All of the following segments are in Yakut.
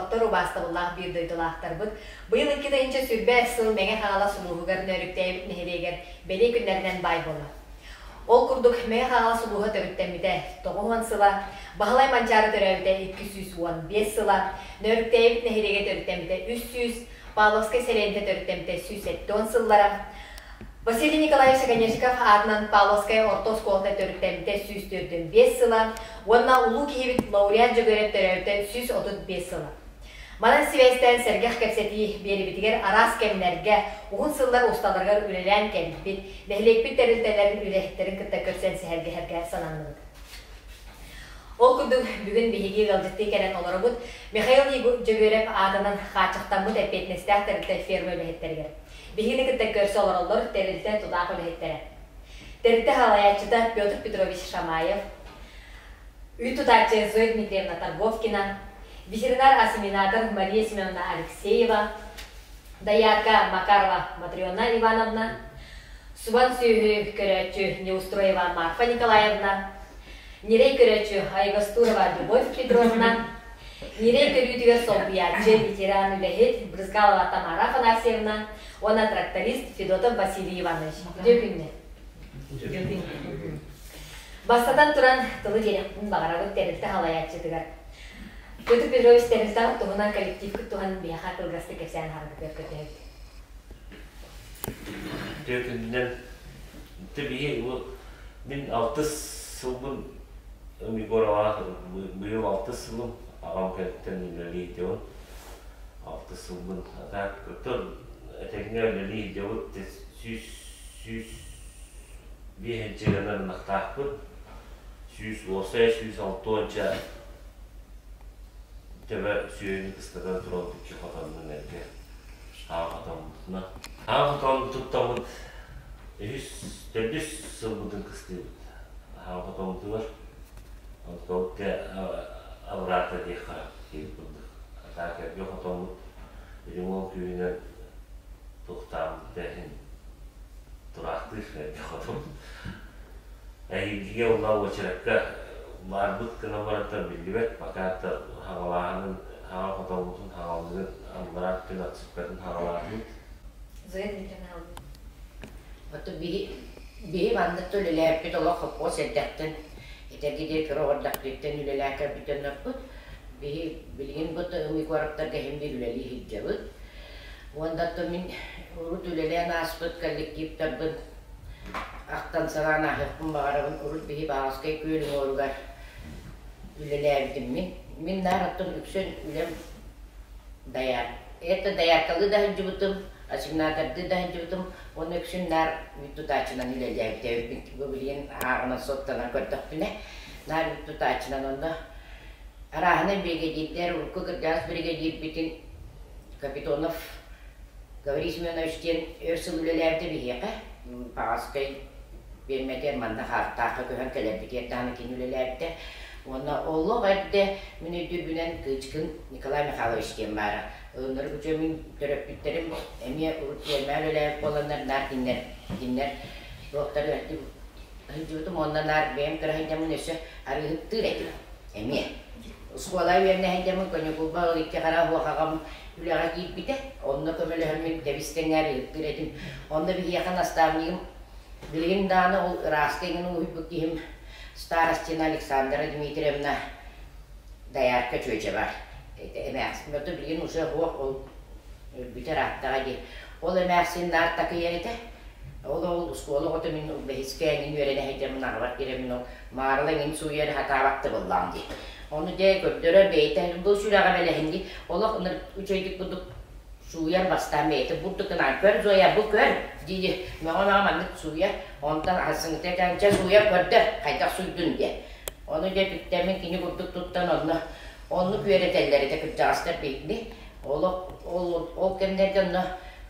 Доҕоттор, убаастабыллаах биир дойдулаахтарбыт, быйыл 2020 сыл Мэҥэ Хаҥалас улууһугар Нөөрүктээйбит нэһилиэгэр бэлиэ күннэринэн баай буолла. Ол курдук, Мэҥэ Хаҥалас улууһа төрүттэммитэ 90 сыла, Баһылай Манчаары төрөөбүтэ 215 сыла, Нөөрүктээйбит нэһилиэгэ төрүттэммитэ 300, Павловскай сэлиэнньэтэ төрүттэммитэ 170 сыллара, Василий Николаевич Оконешников аатынан Павловскай орто оскуолата төрүттэммитэ 145 сыла уонна улуу киһибит лауреат Дьөгүөрэп төрөөбүтэ 135 сыла. Манан сибээстээн сэргэх кэпсэтии биэрибитигэр араас кэмнэргэ, уһун сыллар усталарыгар үлэлээн кэлбит, нэһилиэкпит тэрилтэлэрин үлэһиттэрин кытта көрсөн сэһэргэһэргэ сананныбыт. Ол курдук, бүгүн биһиги ыалдьыттыы кэлэн олоробут Михаил Дьөгүөрэп аатынан хааччахтаммыт эппиэтинэстээх тэрилтэ ферма үлэһиттэригэр. Биһигини кытта көрсө олороллор тэрилтэ тутаах үлэһиттэрэ. Тэрилтэ салайааччыта Петр Петрович Шамаев, үүт тутааччы Зоя Дмитриевна Торговкина, ветеринар-осеменатор Мария Семеновна Алексеева, доярка Макарова Матрена Ивановна, субан сүөһү көрөөччү Неустроева Марфа Николаевна, ньирэй көрөөччү Айгастурова Любовь Петровна, Ньирэй көрүүтүгэр солбуйааччы, ветеран үлэһит Брызгалова Тамара Афанасьевна уонна тракторист Федотов Василий Иванович. Үтүө күннэр. Бастатан туран, тылы биэриэхпин баҕарабыт тэрилтэ салайааччытыгар. Петр Петрович тэрилтэҕит туһунан коллективкыт туһунан биһиэхэ кылгастык кэпсээн аһаргытыгар көрдөһөбүт. Үтүө күнүнэн. Биһи мин алтыс сылбын Егороваҕа быйыл алтыс сылым, аҕам кэнниттэн үлэлии сылдьабын. Алтыс сылбын а так оттон этэҥҥэ үлэлии сылдьабыт 105 гына ынахтаахпын. 100 уопсайа 160 төбө сүөһүнү кыстатан туран икки хотоннун эргэ хаан хотоммутуна. Хаан хотон туттаммыт үһүс, төрдүс сылбытын кыстыыбыт. Аһаан хотоммутугар онтон абыраата диэххэ киһи курдук. Атаак эргэ хотоммут ремонт күүһүнэн туохтаабыт иһин тураахтыыр эргэ хотом. Эһиилгигэ улахан уочаракка баарбыт гынан барантан биллибэт, пока хаҥалааһынын хаҥа хотоммутун хаҥалыырын аллараа күн отсыпкатын хаҥалаатыбыт. Зоя Дмитриевна Ото биһи биһи маннык да үлэлээбиппит олох хоппуос эрдэхтэн этэргэ диэри кыра оҕордохпутуттан үлэлээн кэлбит дьоннорбут. Биһи билигин бу ымыы куораттарга иһин биир үлэлии сылдьабыт. Уонна оттон мин урут үлэлээн ааспыт коллективтарбын ахтан санаан ааһыахпын баҕарабын. Урут биһи Баҕаскай күөл уҥуоругар үлэлээбитим мин. Мин наар оттон үксүн үлэм даяр. Это дояркалыы да сылдьыбытым, ассигнатордыы да сылдьыбытым уонна үксүн наар үүт тутааччынан үлэлээбитэ. Бу билигин ааҕынан суоттанан көрдөхпүнэ, наар үүт тутааччынан онно арааһынай биригэдьиирдэр, урукку кырдьаҕас биригэдьиирбитин Капитонов Гаврил Семенович диэн өр сыл үлэлээбитэ биһиэхэ. Паҕаскай биэрмэтигэр манна Хаартаахха көһөн кэлэрбитигэр даҕаны кини үлэлээбитэ. Уонна олох эрдэ мин өйдүүрбүнэн Кычкин Николай Михайлович диэн баара. Ылыннары күчүө мин төрөппүттэрим эмиэ урут пиэрмэҕэ үлэлээбит буоланнар наар кинилэр кинилэр туохтары сылдьыбытым уонна наар бэйэм кыра сылдьаммын өссө арыыһыттыыр этим эмиэ. Оскуола үөрэнэ сылдьаммын коньякулба ол икки хара уохаҕам үлэҕэ киирбитэ. Онно көмөлөһөммүн тэбис-тэҥҥэ арыыһыттыыр этим. Онно биһиэхэ наставнигым билигин даҕаны ол ырааска иҥин уһуйбут киһим Старостина Александра Дмитриевна доярка чүөчэ бар. Эмээхсин ото билигин уже суох ол өлбүтэ ырааттаҕа дии. Ол эмээхсин наар такыйар этэ. Ол ол оскуола оҕото мин бэһискэ эҥин үөрэнэ сылдьаммын аҕабар киирэммин ол маарыла эҥин сууйар хатаабат да буоллаҕым дии. Ону дьэ көрдөрөр бэйэтэ бу сүрэҕэ бэлэһин дии. Олох үчүгэйдик курдук сууйар бастаан бэйэтэ бурдук гынан көр Зоя бу көр дии мөҕө-мөҕө маннык сууйар. Онтон аһасыҥыта этэн чэ сууйар көрдөр хайдах сууйдун диэн. Ону дьэ түктэммин кини курдук туттан онно оннук үөрэтэллэр этэ кырдьаҕастар биһигини. Олох ол ол кэмнэргэ онно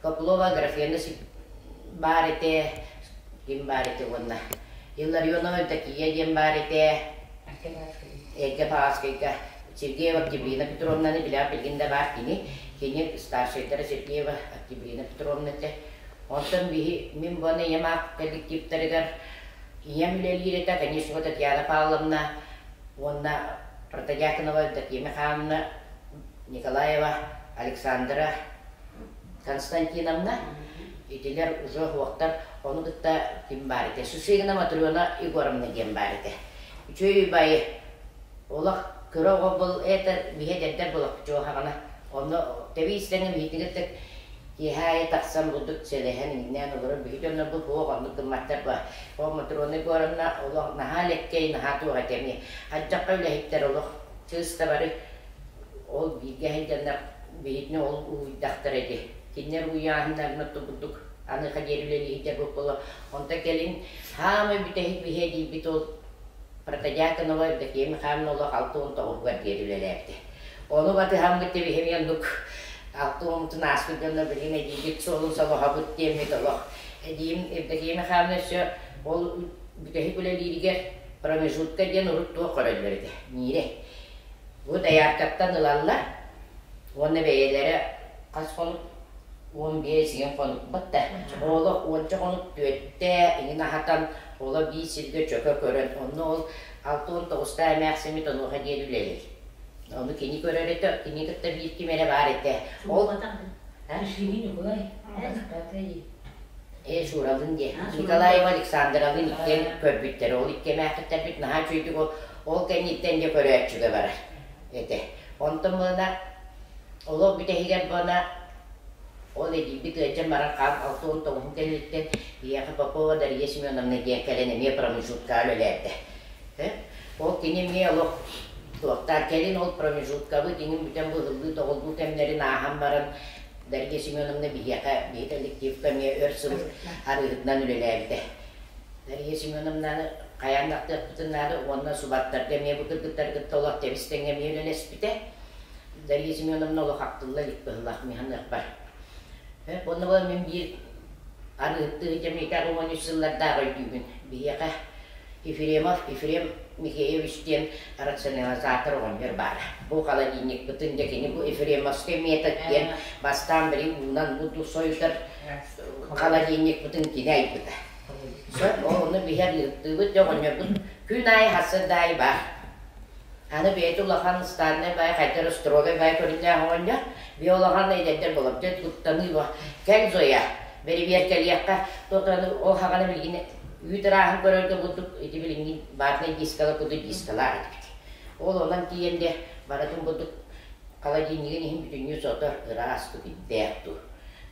Копылова Аграфена баар этэ, ким баар этэ уонна Илларионова Евдокия диэн баар этэ, Эргэ Пааскайга Сергеева Октябрина Петровнаны билэҕит билигин да баар кини, кини старшайдара Сергеева Октябрина Петровна этэ. Онтон биһи мин буона ийэм аах коллективтарыгар Ийэм үлэлиир этэ, конечно, Татьяна Павловна уонна Протодьяконова Евдокия Михайловна. Николаева Александра Константиновна итилэр уже уохтар ону кытта ким баар этэ Шишигина Матрена Егоровна диэн баар этэ. Үчүгэй убайы олох кыра оҕо был это биһи эдэрдэр булахчуохаҕына онно тэбиистэҥэ биһитигэр так киэһэ аайы тахсан бурдук сэлэһэн иҥнээн олорор биһи дьоннорбут суох оннук гымматтар ба ол Матрена Егоровна олох наһаа элэккэй наһаа туох этэ эмиэ ардьахха үлэһиттэр олох чыыс да бары ол бииргэ сылдьаннар биһитини ол уһуйдахтара ити кинилэр уйааһыннарын оттубурдук аныаха диэри үлэлииһиттэр буолла онтон кэлин хаамай бүтэһик биһиэ диирбит ол Протодьяконова Евдокия Михайловна олох 69-угар диэри үлэлээбитэ. Ону батыһаммыт биһиги оннук алта уонутун ааспыт дьонно билигин эдиибит суолун солоһобут диэммит олох. Эдиим Евдокия Михайловна өссө ол бүтэһик үлэлииригэр промежутка диэн урут туох көрөллөр этэ, миирэ. Бу дояркаттан ылаллар уонна бэйэлэрэ хас хонук 15 иҥин хонук батта. Олох уонча хонук түөттэ иҥин аһатан оло биир сиргэ чөкө көрөн онно ол 69-таах эмээхсиммит онуоха диэри үлэлиир. Ону кини көрөр этэ, кини кытта биир ким эрэ баар этэ. Ол Ньукулай. Ээ, Шуралын диэ. Николаева Александровын иккиэн көрбүттэр. Ол икки эмээххиттэрбит наһаа үчүгэйдик ол, ол кэнниттэн дьэ көрөөччүгэ барар этэ. Онтон мына олох бүтэһигэр бана ол эдьиийбит ыалдьан баран хаал 69-ун кэнниттэн биһиэхэ Попова Дария Семеновна диэн кэлэн эмиэ промежуткаҕа үлэлээбитэ. Ол кини эмиэ олох туохтаах кэлин ол промежуткабыт иҥин бүтэн быһыллыы-тоҕуллуу кэмнэрин ааһан баран Дария Семеновна биһиэхэ, биһи коллективка эмиэ өр сыл арыыһытынан үлэлээбитэ. Дария Семеновнаны хайаан да ахтыахпытын наада уонна субаттарга эмиэ бу кыргыттары кытта олох тэбис-тэҥҥэ эмиэ үлэлэспитэ. Дария Семеновна олох ахтылла илик быһылаах миһаныахпар. Уонна буолан мин биир арыыһыттыы сылдьан 13 сыллардаах өйдүүбүн. Биһиэхэ Ефремов Ефрем Михеевич диэн рационализатор оҕонньор баара. Бу холодильникпытын дьэ кини бу Ефремовский метод диэн бастаан били уунан бу сойутар холодильникпытын кини айбыта. Сөп, ол ону биһи арыыттыыбыт дьэ оҕонньорбут күн аайы сарсыарда аайы баар. Аны бэйэтэ улахан стаднай баай хайдах строгай баай көрүҥнээх оҕонньор, биһи улахан эдэрдэр буолабыт дьэ куттаныы бу. Кэл Зоя, бэрэбиэркэлиэххэ, туохтан ол хаҕана билигин Үүт ырааһын көрөргө курдук ити билиҥҥи ватнай дискалар курдук дискалаах этибит. Ол онон тиийэн де барытын курдук холодильнигын иһин бүтүннүү сотор ыраас тупиддээх дуу.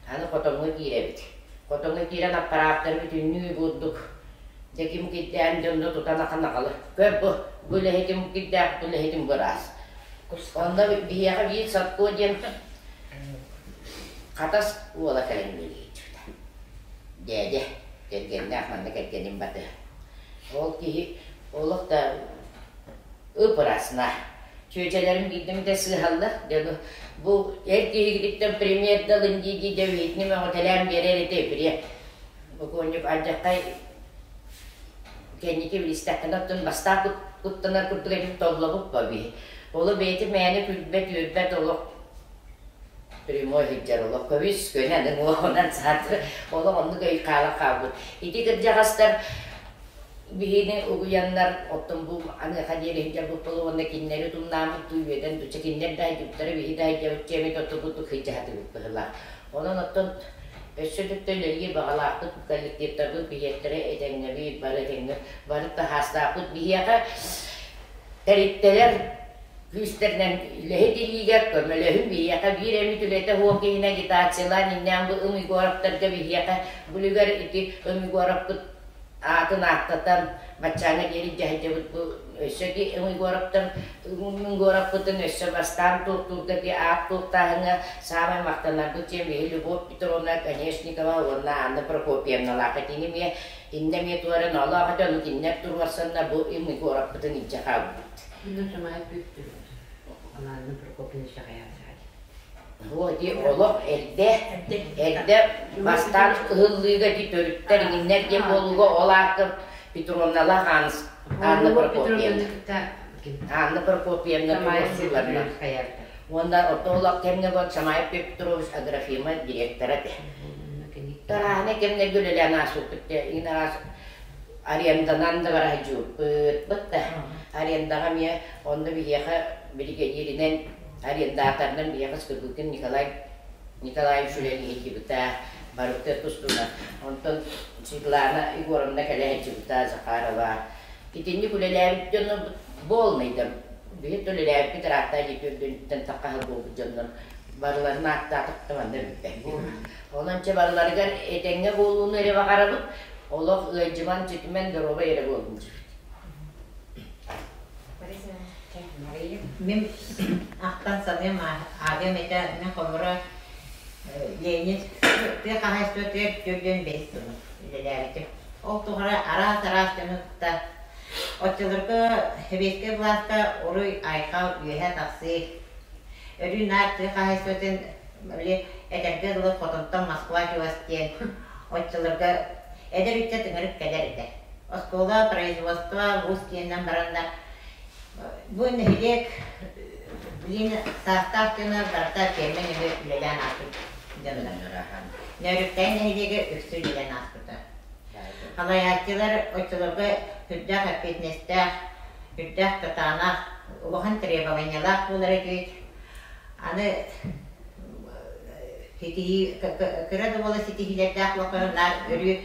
Аны хотоҥҥо киирэбит. Хотоҥҥо киирэн аппарааттары бүтүннүү курдук дьэ ким кирдээн дьонно тутан ахан аҕалы. Көр бу, бу үлэһитим кирдээх, бу үлэһитим быраас. Онно биһиэхэ биир Садко диэн Хатас уола кэлэн үлэлиир. Дээдэ кэргэннээх манна кэргэним батыһа. Ол киһи олох да ып-ырасна. Чүөчэлэрим биирдэм да сыыһаллар. Дьэ бу эр киһигититтэн пример да ылын дии-дии дьэ биһитини мөҕүтэлээн биэрэр этэ ипириэ. Бокуонньук алдьархай кэнники билистэххинэ оттон бастаан куттанар курдук этим толлобут ба биһи. Олу бэйэтэ мээнэ күлбэт, үөрбэт олох прямой сылдьар олох көбүс көнө аны уоҕунан саатыр олох оннук өй хаалан хаалбыт. Ити кырдьаҕастар биһини угуйаннар оттон бу аныаха диэри сылдьар буолла уонна кинилэри тумнааммыт дуу үөдэн дуу кинилэр да айдыбыттара биһи да айдьабыт дьиэмит оттубутук сылдьаһатыбыт быһыылаах. Онон оттон өссө түптэ үлэлиир баҕалаахпыт коллективтарбыт биһиэттэрэ этэҥҥэбит бары этэҥҥэ бары таһаастаахпыт биһиэхэ тэрилтэлэр күүстэринэн үлэһит илиигэр көмөлөһүн биһиэхэ биир эмит үлэтэ суох киһини агитациялаан иннээн бу Ым Егоровтарга биһиэхэ бүлүгэр ити Ым Егоровпыт аатын ааттатан баччааҥҥа диэри дьаһайдыбыт бу өссө ити Ым Егоровтар Ым Егоровпытын өссө бастаан туохтуурга ити аат туохтааһыҥҥа саамай махтанарбыт диэн биһи Любовь Петровна Оконешникова уонна Анна Прокопьевналаах итини эмиэ иннэ эмиэ туора ноолоох этэ ону кинилэр туруорсаннар бу Ым Егоровпытын илдьэ хаалбыт. Ди олох эрдэ, эрдэ бастаан ыһыллыыга ди төрүттэр иҥиннэр диэн буолууга ол аакка Петровналаах Анна Прокопьевна. Анна Прокопьевна туруорсууларына. Уонна орто олох кэмҥэ вот Шамаев Петрович Аграфима директора этэ. Тараана кэмнэргэ үлэлээн ааспыппыт иҥин араас аренданан да бара сылдьыбыппыт да арендаҕа эмиэ онно биһиэхэ биригэдьииринэн Арендаторынан биһиэхэ Скрыбыкин Николай Николаевич үлэлии сылдьыбыта, барыта тус-туһунан. Онтон Светлана Егоровна кэлэ сылдьыбыта, Захарова. Итинник үлэлээбит дьоннорбут буолнайдар. Биһи үлэлээбиппит ыраатта дии үрдүнүттэн таххаһа буолбут дьоннор барыларын ааттаатах да манна бүппэт. Онон чэ барыларыгар этэҥҥэ буолууну эрэ баҕарабыт, олох ыалдьыман, сүтүмэн, доруобай эрэ буолун диибит. Мин ахтан саныам ааҕыам этэ мин холобура Леонид тыа хаһаайыстыбатыгар 45 сыл үлэлээбитим. Ол тухары араас-араас дьону кытта оччолорго сэбиэскэй былааска уруй-айхал үөһэ тахсыы өрүү наар тыа хаһаайыстыбатын били этэргэ дылы хотонтон Москва чугас диэн оччолорго эдэр ыччат ыҥырык кэлэр этэ. Оскуола, производство, вуз диэнинэн бараннар бу нэһилиэк билин саастаах дьоно барыта ферма нөҥүө үлэлээн ааспыт дьоннор. Нөөрүктээн нэһилиэгэ үксү үлэлээн ааспыта. Халайааччылар оччолорго сүрдээх эппиэтинэстээх, сүрдээх кытаанах, улахан требованиялаах буолар этибит. Аны ситиһии кыра да буола ситиһиилэрдээх буоллар наар өрүү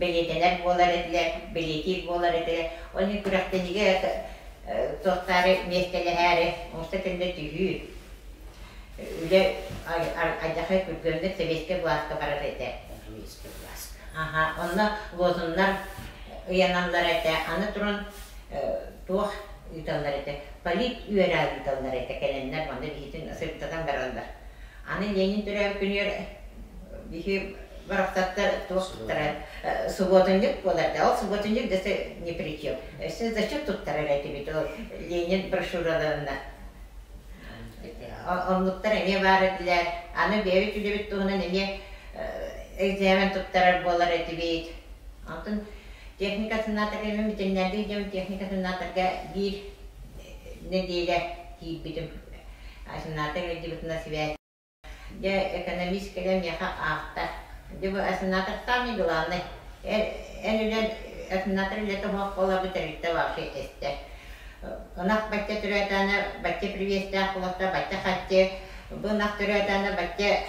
бэлиэтэнэр буолар этилэр, бэлиэтиир буолар этилэр. Ол иһин күрэхтэһиигэ туохтаары миэстэлэһээри умса төннө түһүү үлэ алдьархай күргүөмнүк сэбиэскэй былааска барар этэ. Сэбиэскэй былааска. Аха, онно лозуннар ыйаналлар этэ. Аны туран туох ыыталлар этэ? Полит үөрээ ыыталлар этэ кэлэннэр манна биһитин сырдатан бараллар. Аны Ленин төрөөбүт күнүгэр биһи барахсаттар туох туттарар субуотунньук буолар да ол субуотунньук да ни при чем. Өссө зачет туттарар этибит ол Ленин брошюраларына. Оннуктар эмиэ баар этилэр. Аны бэйэбит үлэбит туһунан эмиэ экзамен туттарар буолар этибит. Онтон техника сенаторга эмиэ бүтүннэрдик дьон техника сенаторга биир нэдиэлэ киирбитим. Сенатор ыалдьыбытына сибээс. Дьэ, экономист кэлэн миэхэ аахта. Дьэ, бу сенатор самый главный. Эн үлэн сенатор үлэтэ суох буоларбыт тэрилтэ вообще эстэр. Ынах бачча төрөөтөөнө бачча привестээх буолуохтаах, бачча харчы, бу ынах төрөөтөөнө бачча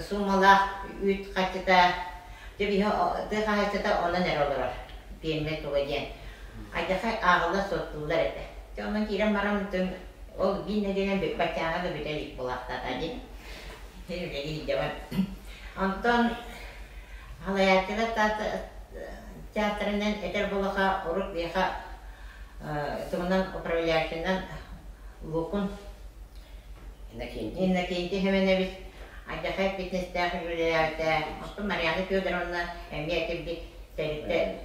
суумалаах үүт харчыта. Дьэ, биһи тыа хаһаайыстыбата онон эрэ олорор. Пиэрмэ туга диэн. Айдахай ааҕыллар суоттууллар этэ. Дьэ, онон киирэн баран ол биир нэдиэлэн баччааҥҥа да бүтэ илик буолаахтаата дии. Син үлэлии сылдьабын. Онтон халайааччылар театрынан этэр буоллахха урут биһиэхэ тугунан управляющайынан Лукун Иннокентий Иннокентий Семенович алдьархай фитнестээх үлэлээбитэ. Оттон Марьяна Федоровна эмиэ этилбит тэрилтэ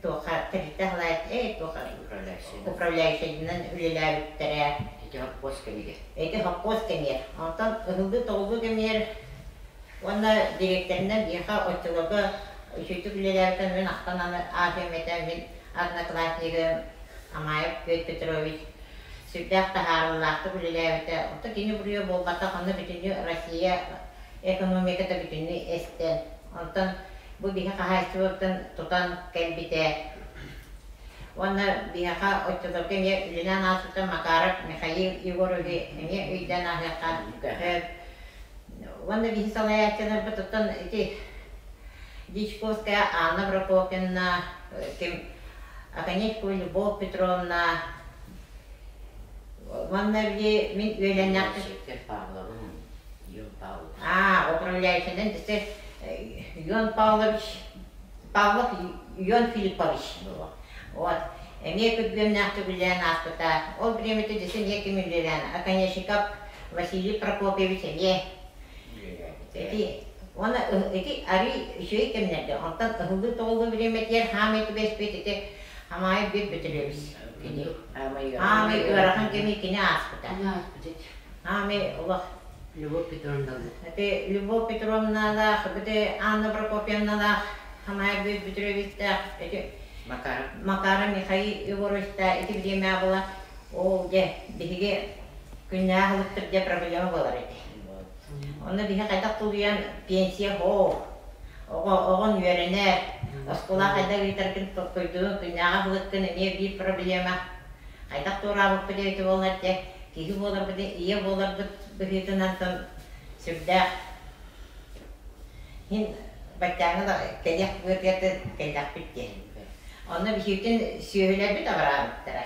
туохха тэрилтэ халайааччы э туохха управляющайынан үлэлээбиттэрэ. Ити хоппуос кэмигэр. Ити хоппуос кэмигэр. Онтон ыһыллыы-тоҕуллуу кэмигэр уонна дириэктэринэн биһиэхэ оччолорго үчүгэйдик үлэлээбитэ мин ахтан ааһыам этэ мин одноклассникым Амаев Петр Петрович сүрдээх таһаарыылаахтык үлэлээбитэ. Оттон кини буруйа буолбатах, онно бүтүннүү Россия экономиката бүтүннүү эстэн, онтон бу биһи хаһаайыстыбабытын тутан кэлбитэ. Уонна биһиэхэ оччолорго эмиэ үлэлээн ааспыта Макаров Михаил Егоровиһы эмиэ өйдөөн ааһыахха сөп. Уонна биһи салайааччыларбыт оттон ити Дьячковская Анна Прокопьевна, ким Оконечкова Любовь Петровна, уонна били мин үөлэннэхпин Павловым, Юн Павлович. Аа, управляющайынан десе Юн Павлович Павлов Юн Филиппович Вот. Эмиэ күргүөмнээхтик үлэлээн ааспыта. Ол бириэмэтэ десе эмиэ ким үлэлээн Оконешников Василий Прокопьевич эмиэ ити уонна ити арый үчүгэй кэмнэргэ онтон ыһыллыы-тоҕуллуу бириэмэтигэр хаамай түбэспит ити Хамаайы Бүт Бөтүрүөбүс Кини хаамай ыарахан кэми кини ааспыта. Хаамай олох Любовь Петровналыын. Ити Любовь Петровналаах, ити Анна Прокопьевналаах, Хамаайы Бүт Бөтүрүөбүстээх, ити Макаров. Макаров Михаил Егоровичтаах ити бириэмэҕэ була ол дьэ биһиги күннээх ылыктыр дьэ проблема буолар этэ. Онно биһи хайдах тулуйан пенсия һоо, оҕо оҕон үөрэнэр, оскуола хайдах ыытаргын толкуйдуун, күннээҕи аһылыккын эмиэ биир проблема. Хайдах туораабыппыт эбитэ буоллар дьэ. киһи буоларбыт, ийэ буоларбыт быһыытынан сүрдээх Мин баччааҥҥа да кэлиэх быатыгар кэллэхпит диэн. Онно биһигитин сүөһүлэрбит абыраабыттара.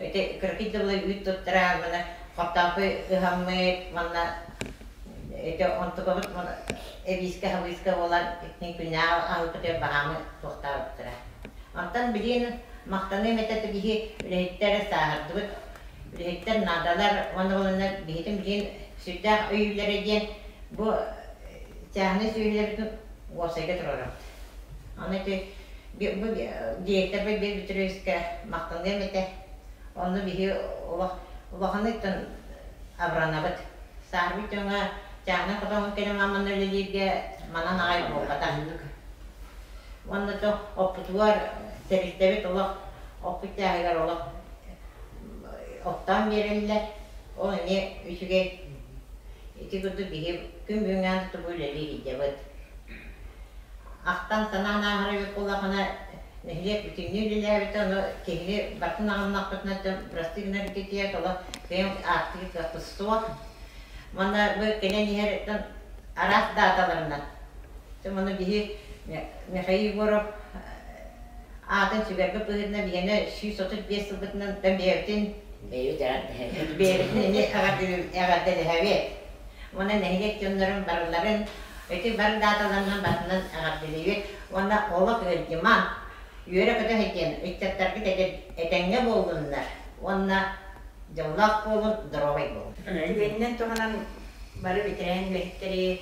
Ити кыракый да була үүт туттара, маны хортооппуй ыһаммыт, манна ити онтукабыт эбиискэ-хабыыска буолан итини күннээҕи аһылыкпытыгар баһаамы туохтаабыттара. Онтон билигин махтаныам этэ биһи үлэһиттэр сааһырдыбыт, үлэһиттэр наадалар уонна буоланнар биһитин билигин сүрдээх өйүүллэрэ диэн бу чааһынай сүөһүлэрбитин уопсайга туруорабыт. Аны ити бу директорбыт Биир Петровичка махтаныам этэ. Онно биһи олох улаханнык абыранабыт. Саарбыт дьоҥҥо чааһынай хотоҥҥо кэлэн манна үлэлииргэ манан аҕай буолбатах. Уонна то оппутугар тэрилтэбит олох оппут чааһыгар олох оттоон биэрэллэр. Ол эмиэ үчүгэй. Ити курдук биһи күн бүгүҥҥэ туту үлэлии сылдьабыт. Ахтан санаан ааһар эбит буоллахына, нэһилиэк бүтүннүү үлэлээбитэ, ону киһини барытын аҕыннахпытына бырастыы гынар ититиэ, толо кыайан ааттыыр кыахпыт суох. Манна бу кэлэн иһэр араас дааталарынан. Маны биһи Михаил Егоров аатын сүгэргэ быһыытынан биһиэнэ 135 сылбытынан бэйэбитин бэйэбитин эмиэ эҕэрдэлэһэбит. Уонна нэһилиэк дьоннорун барыларын ити бары дааталарынан барытынан эҕэрдэлиибит. Уонна олох ыалдьымаҥ, үөрэ-көтө сылдьан ыччаттаргыт этэҥҥэ буоллуннар уонна дьоллоох буолун, доруобай буолун. Түгэнинэн туһанан бары бэтэрээн үлэһиттэри,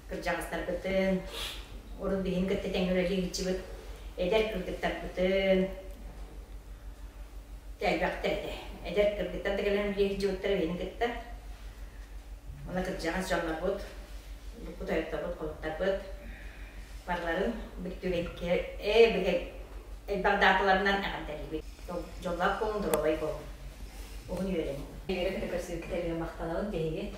кырдьаҕастарбытын, урут биһигини кытта тэҥҥэ үлэлии сылдьыбыт эдэр кыргыттарбытын элбэхтэр этэ. Эдэр кыргыттар да кэлэн үлэлии сылдьыбыттара биһигини кытта. Уонна кырдьаҕас дьоннорбут, урукку тойотторбут, хотуттарбыт барыларын бүттүгэйгэ элбэх дааталарынан эҕэрдэлиибит. Дьоллоох буолун, доруобай буолун. Уһун үөрэнин. Үөрэ-көтө көрсүбүккүтэ махтанабын биһиги.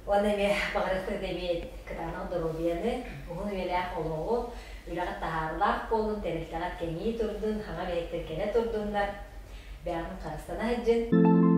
Уонна эмиэ баҕарыахпыт эмиэ кытаанах доруобуйаны, уһун үйэлээх олоҕу, үлэҕит таһаарылаах буолун, тэрилтэҕит кэҥии турдун, хаҥа бэйэттэр кэлэ турдуннар, бэйэҕитин харыстана сылдьын.